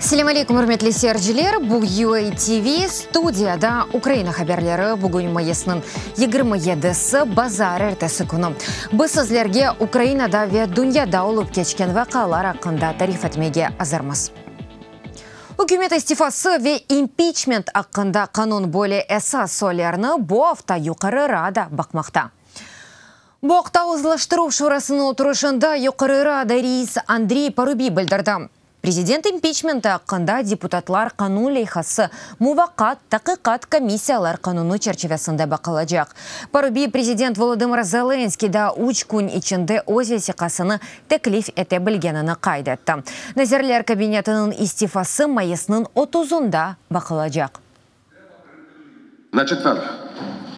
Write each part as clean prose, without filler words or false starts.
Selâm aleykum, ürmetli seyirciler! Bu UATV, studiyada Ukraina haberleri, bugün mayısnıñ 27-si, bazarertesi künü. Biz sizlerge Ukrainada ve dünyada olıp keçken vaqialar aqqında tarif etmege azırmız. Ükümet istifası ve impiçment aqqında qanun böyle esas suallerni bu afta Yuqarı Rada baqmaqta. Bu aqta Uzlaştıruv şurasınıñ oturışında Yuqarı Rada reisi Andriy Parubiy bildirdi. Prezident impiçmenti aqqında deputatlar qanun leyhası Muvaqqat taqiqat komissiyalar qanunı çerçivesinde baqılacaq. Parubiy prezident Volodımır Zelenskıy daa üç kün içinde öz vesiqasını teklif ete bilgenini qayd etti. Nazirler Kabinetiniñ istifası mayısnıñ otuzında baqılacaq.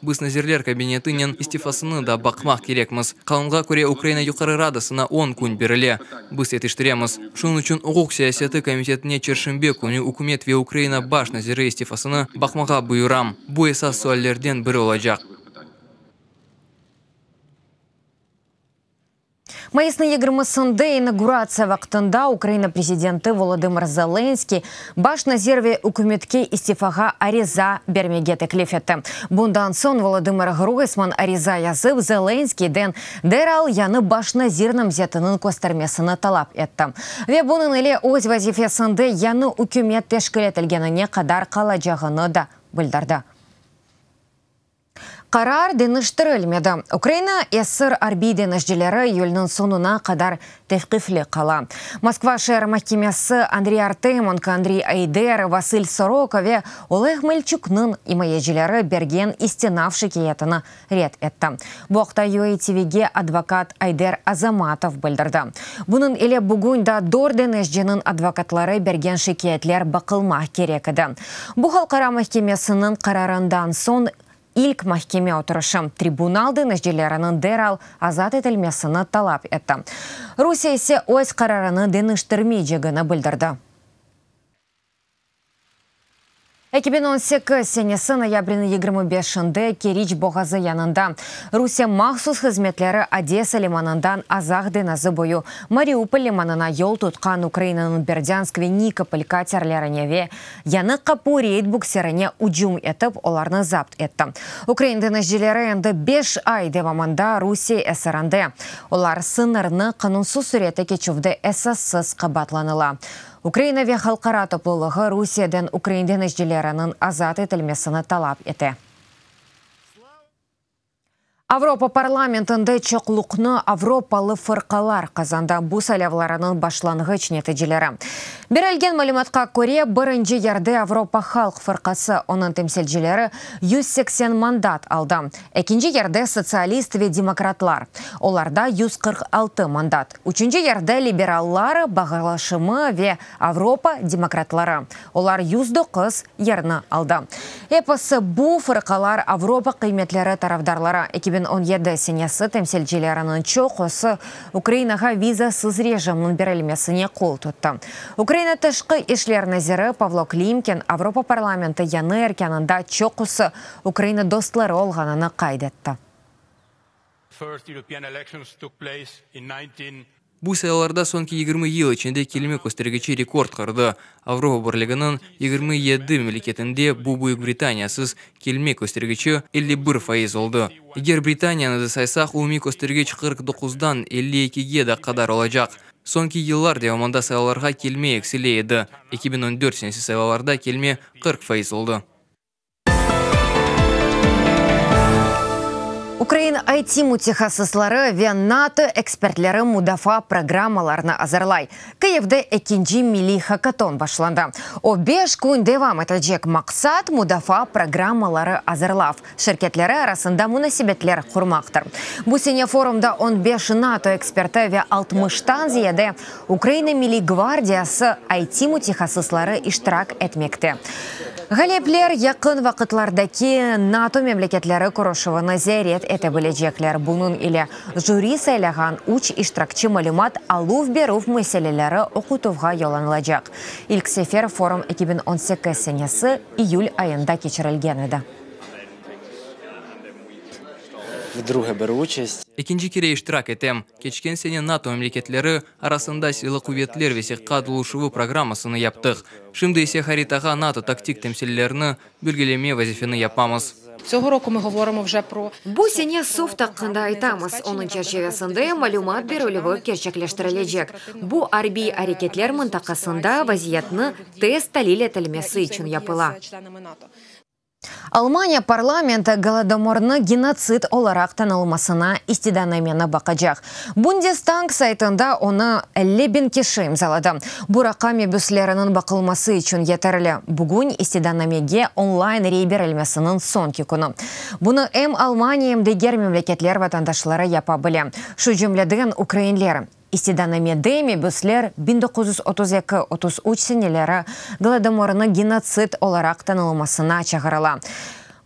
Biz Nazirler Kabinetiniñ istifasını da baqmaq kerekmiz. Qanunğa köre, Ukraina Yuqarı Radasına on kün berile. Biz yetiştiremiz. Şunıñ içün Uquq siyaseti komitetine çarşenbe künü ükümet ve Ukraina baş naziri istifasını baqmağa buyuram. Bu esas suallerden biri olacaq. Mayısnıñ yigirmisinde inauguratsiya vaqtında Ukraina prezidenti Volodımır Zelenskıy baş nazir ve ükümetke istifağa ariza bermege teklif etti. Bundan soñ Volodımır Ğroysman ariza yazıp, Zelenskıyden deral yañı baş nazir namzetiniñ köstermesini talap etti ve bunıñ ile öz vazifesinde yañı ükümet teşkil etilgenine qadar qalacağını da bildirdi. Qarar deñiştirilmedi. Ukraina esir arbiy deñizcileri iyülniñ soñuna qadar tevqifli qala. Moskva şeer mahkemesi Andriy Artemonko, Andriy Ayder, Vasıl Soroka ve Oleg Melçuknıñ imayecileri bergen istinaf şikâyetini red etti. Bu aqta UATVge advokat Ayder Azamatov bildirdi. Bunıñ ile bugün daa dört deñizciniñ advokatları bergen şikâyetler baqılmaq kerek edi. Bu halqara mahkemesiniñ qararından soñ ilk mahkeme oturışı, tribunal deñizcileriniñ deral azat etilmesini talap etti. Rusiye ise öz qararını deñiştirmeycegini bildirdi. 2018 senesi noyabrniñ 25-nde Keriç boğazı yanında Rusiye mahsus hızmetleri Odesa limanından Azaq deñizi boyu Mariupol limanına yol tutqan Ukrainanıñ Berdânsk ve Nikopol katerlerine ve Yañı Qapu reyd bukserine ücüm etip, olarnı zapt etti. Ukrain deñizcileri endi beş ay devamında Rusiye esirinde. Olar sıñırnı qanunsız sürette keçüvde esassız qabaatlanıla. Ukraina ve halqara toplulığı Rusiyeden ukrain deñizcileriniñ azat etilmesini talap ete. Avropa parlamentinde çoqluqnı avropalı fırqalar qazandı, bu saylavlarınıñ başlanğıç neticeleri. Berilgen malümatqa köre, birinci yerde Avropa halq fırqası, onıñ temsilcileri 180 mandat aldı, ekinci yerde sotsialist ve demokratlar, olarda 146 mandat, üçünci yerde liberallar bağlaşımı ve Avropa demokratları, olar 109 yerni aldı. Episi bu fırqalar Avropa qıymetleri tarafdarları. 2017 senesi temsilcileriniñ çoqusı Ukrainağa vizasız rejimniñ berilmesine qol tuttı. Ukraina Tışqı işler naziri Pavlo Klimkin Avropa parlamenti yañı erkânında çoqusı Ukraina dostları olğanını qayd etti. Bu sayılarda soñki 20 yıl içinde kelme köstergiçi rekord qırdı. Avropa Birliginiñ 27 memleketinde, bu Büyük Britaniyasız, kelme köstergiçi 51% oldı. Eger Britaniyanı da saysaq, umumiy köstergiç 49-dan 52-ge da qadar olacaq. Soñki yıllar devamında sayılarğa kelme eksile edi, 2014 senesi sayılarda kelme 40% oldı. Ukrain IT mütehassısları ve NATO ekspertleri mudafaa programmalarını azırlay. Kıyivde ekinci milliy hakaton başlandı. O, beş kün devam etecek. Maqsat, mudafaa programmaları azırlav şirketleri arasında munasebetler qurmaqtır. Bu sene forumda on beş NATO eksperti ve altmıştan ziyade Ukraina Milliy gvardiyası IT mütehassısları iştirak etmekte. Ğalipler yaqın vaqıtlardaki NATO memleketleri körüşüvini ziyaret ete bilecekler. Bunıñ ile jüri saylağan üç iştirakçi malümat aluv-berüv meseleleri oqutuvğa yollanılacaq. İlk sefer forum 2018 senesi iyül ayında keçirilgen edi. Vdruge beru uçast. Ekinci kere iştirak etem. Keçken sene NATO memleketleri arasında Silâlı quvetler vesiqa buluşuvı programmasını yaptıq. Şimdi ise haritağa NATO taktik temsillerini belgileme vazifeni yapamız. Bu sene soft aqqında aytamız, onıñ çerçivesinde malümat berilüvi kerçekleştirilecek. Bu, arbiy areketler mıntaqasında vaziyetni tez talil etilmesi içün yapıla. Almaniya parlamenti Golodomornı genotsid olaraq tanılmasına istidanameni baqacaq. Bundestang saytında onı 50.000 kişi imzaladı. Bu raqam mebüsleriniñ baqılması içün yeterli. Bugün istidanamege online rey berilmesiniñ soñki künü. Bunı em Almaniya, em diger memleketler vatandaşları yapa bile, şu cümleden ukrainler. İstidanamede mebüsler 1932, 33 seneleri Golodomornı genotsid olaraq tanılmasına çağırıla.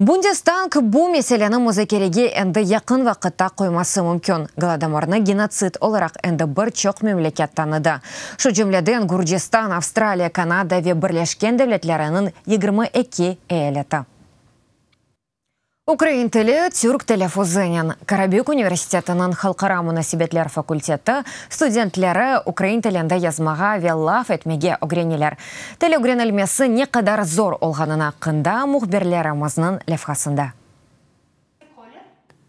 Bundestang bu meseleni muzakerege endi yaqın vaqıtta qoyması mümkün. Golodomornı genotsid olaraq endi bir çoq memleket tanıdı. Şu cümleden Gürcistan, Avstraliya, Kanada ve Birleşken Devletleriniñ 22 eyaleti. Ukrain tili türk telâffuzınen. Karabük universitetiniñ halqara munasebetler fakulteti studentleri ukrain tilinde yazmağa ve laf etmege ögreneler. Til ögrenilmesi ne qadar zor olğanını aqqında mühbirlerimizniñ levhasında.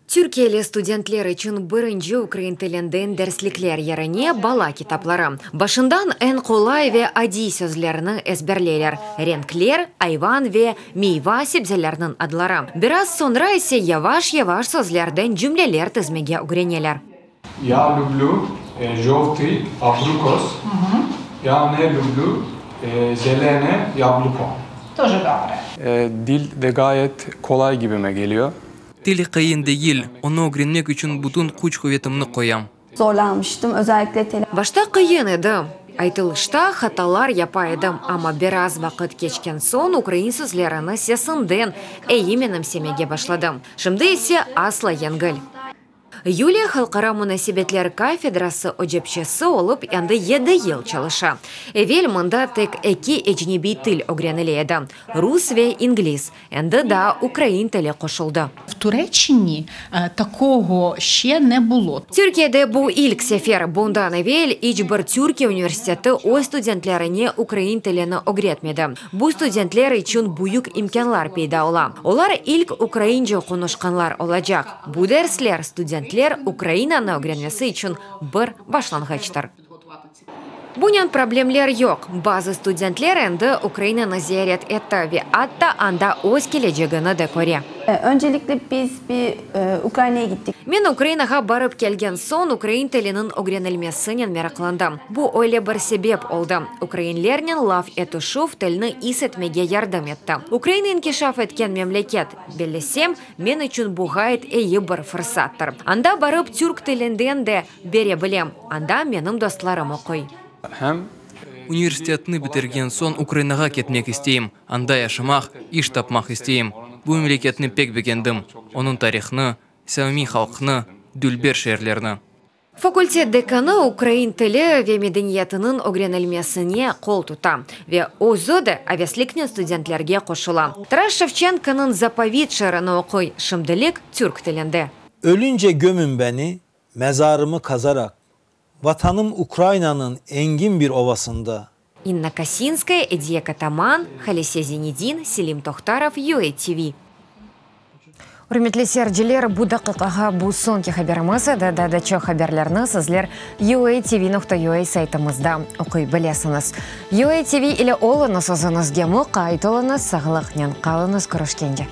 Türkiyeli studentler içün birinci ukrain tilinden derslikler yerine bala kitapları. Başından eñ qolay ve adiy sözlerni ezberleyler, renkler, ayvan ve meyva-sebzelerniñ adları. Biraz soñra ise yavaş-yavaş sözlerden cümleler tizmege ögreneler. Ya lüblü jovtıy abrıkos, ya ne lüblü zelene yabluko. Тоже dobre. Dil de gayet kolay gibime geliyor. Til qıyın degil, onı ögrenmek içün bütün küç-quvetimni qoyam. Zorlanmıştım, özellikle tela. Başta qıyın edi, aytılışta hatalar yapa edim, amma biraz vaqıt keçken soñ ukrain sözlerini sesinden eyi menimsemege başladım. Şimdi ise asla yengil. Yuliya halqara munasebetler kafedrası ocapçesi olıp endi yedi yıl çalışa. Evel mında tek eki ecnebiy til ögrenile edi, rus ve ingliz, endi daa ukrain tili qoşuldı. V Tureççini takogo şçe ne bulo. Türkiyede bu ilk sefer. Bundan evel iç bir Türkiye universiteti öz studentlerine ukrain tilini ögretmedi. Bu studentler içün büyük imkânlar peyda ola. Olar ilk ukraince qonuşqanlar olacaq. Bu dersler studentler Ukrainanı ögrenmesi içün bir başlanğıçtır. Bunen problemler yoq. Bazı studentler endi Ukrainanı ziyaret etti ve atta anda öz kelecegini de köre. Öncelikle biz bir Ukraynaya gittik. Men Ukrainağa barıp kelgen soñ ukrain tiliniñ ögrenilmesinen meraqlandım. Bu öyle bir sebep oldı. Ukrainlernen laf etişüv tilni is etmege yardım etti. Ukraina inkişaf etken memleket. Bellesem, men içün bu ğayet eyi bir fırsattır. Anda barıp türk tilinden de bere bilem, anda menim dostlarım oquy. Hem Universitetni bitirgen soñ Ukrainağa ketmek isteyim. Anda yaşamaq, iş tapmaq isteyim. Bu memleketni pek begendim, onıñ tarihını, samimiy halqını, dülber şeerlerini. Fakultet dekanı ukrain tili ve medeniyetiniñ ögrenilmesine qol tuta ve özü de avesliknen studentlerge qoşula. Taras Şevçenkonıñ Zapovit şiirini oquy, şimdilik türk tilinde. Ölünce gömün beni, mezarımı kazarak, Vatanım Ukraynanıñ engin bir ovasında. İnna Kosinskaya, Ediye Kataman, Halise Zinedin, Selim Tohtarov, UA TV. Ürmetli seyirciler, bu daqiqağa bu soñki haberimiz edi. Daa da çoq haberlerni sizler uatv.ua saytımızda oquy bilesiñiz. UA TV ile oluñız, özüñizge muqayt oluñız, sağlıqnen qalıñız, körüşkence.